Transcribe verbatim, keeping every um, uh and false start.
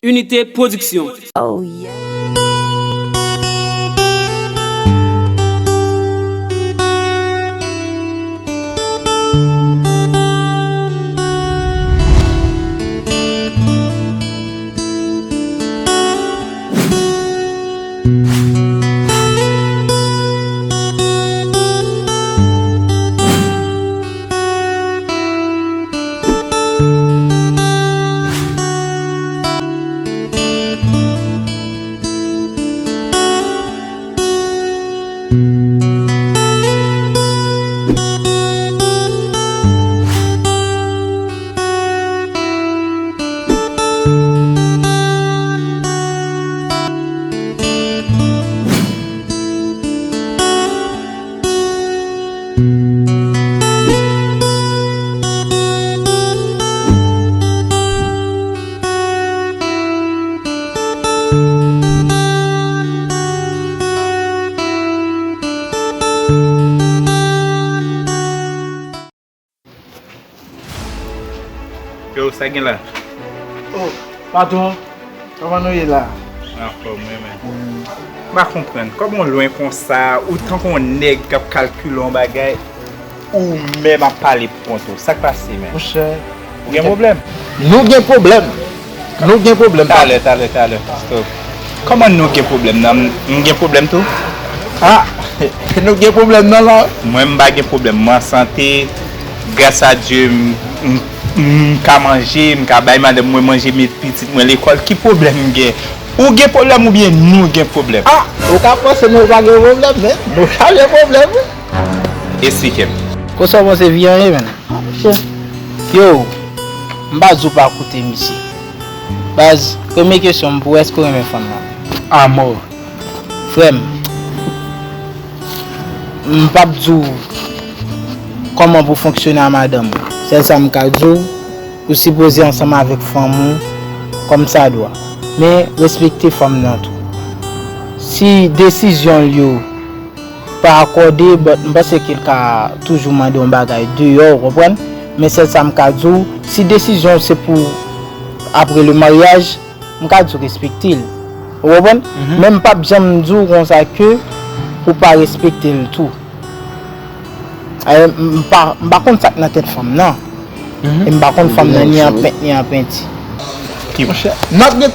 Unité Production. Oh yeah. Yo, sa gen la? Oh, patwon, kòman nou ye la? Anfòm, wi, men. M pa konprann. Kòman w lwen konsa, ou tankou yon nèg k ap kalkile yon bagay, ou menm ap pale pou kont ou. Sa k pase, men? Monchè. Ou gen pwoblèm? Nou gen pwoblèm. Nou gen pwoblèm. Talè, talè, talè. Stop. Kòman nou gen pwoblèm nan? M, m gen pwoblèm tou? Ah, nou gen pwoblèm nan la. Mwen, m pa gen pwoblèm. Mwen an sante. Gras a Dye, m, m, m ka manje, m ka bay madanm mwen manje, met pitit mwen lekòl. Ki pwoblèm m gen? Ou gen pwoblèm oubyen nou gen pwoblèm? Ah, ou ka panse nou pa gen pwoblèm, men nou chaje pwoblèm, wi. Esplike m. Konsa w panse vi an ye, menn? Ah, monchè. Yo, m pa di w pa koute misye. Baz, premye kesyon m pou w, èske w renmen fanm nan? Amò. Frè m, m p ap di w kòman pou w fonksyone a madanm ou. Sèl sa m ka di w, ou sipoze ansanm avèk fanm ou kòmsadwa. Men, respekte fanm nan tou. Si desizyon l yo pa akòde, but m panse ke l ka toujou mande yon bagay deyò, ou konprann? Men sèl sa m ka di w, si desizyon w se pou apre le maryaj, m ka di w respekte l. Ou konprann? Mhm. Men m p ap janm di w konsa ke pou w pa respekte l tou. Ayen, m pa, m pa konn sa k nan tèt fanm nan. Mhm. E m pa konn fanm nan ni an pent, ni an penti. Ki... Monchè, n ap gen